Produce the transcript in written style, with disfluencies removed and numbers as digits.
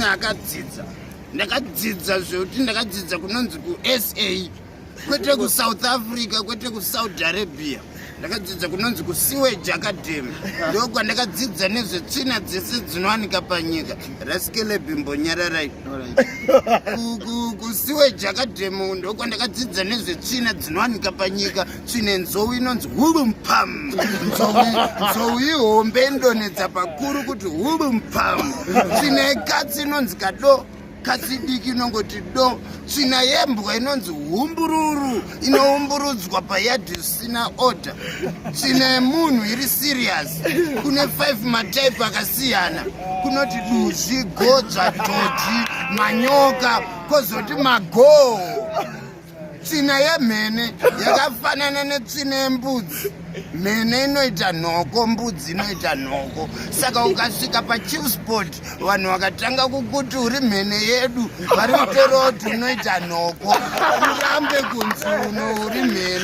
Akadzidza, ndakadzidza zvekuti ndakadzidza kunonzi kuSA, kwete kuSouth Africa, kwete kuSaudi Arabia. Ndakadzidza kunonzi kuSewage Academy, ndokwandakadzidza nezvetsvina dzese dzinowanika panyika. Raskelebhimbonyararai. KuSewage Academy ndokwandakadzidza nezvetsvina dzinowanika panyika. Tsvina yenzou inonzi hurumpam. Nzou ihombe inodonhedza pakuru kuti hurumpam. Tsvina yekatsi inonzi kado, katsi diki inongoti do. Tsvina yembwa inonzi humbururu, inoumburudzwa payadhi zvisina order. Tsvina yemunhu iri serious, kune 5 matype akasiyana, kunoti duzvi, godzva, dhodhi, manyoka, kozoti magoo. Tsvina yemhene yakafanana netsvina yembudzi. Mhene inoita nhoko, mbudzi inoita nhoko. Saka ukasvika paChillspot, vanhu vakatanga kukuti uri mhene yedu, vari kutorawo kuti unoita nhoko, urambe kunzi uno uri mhene.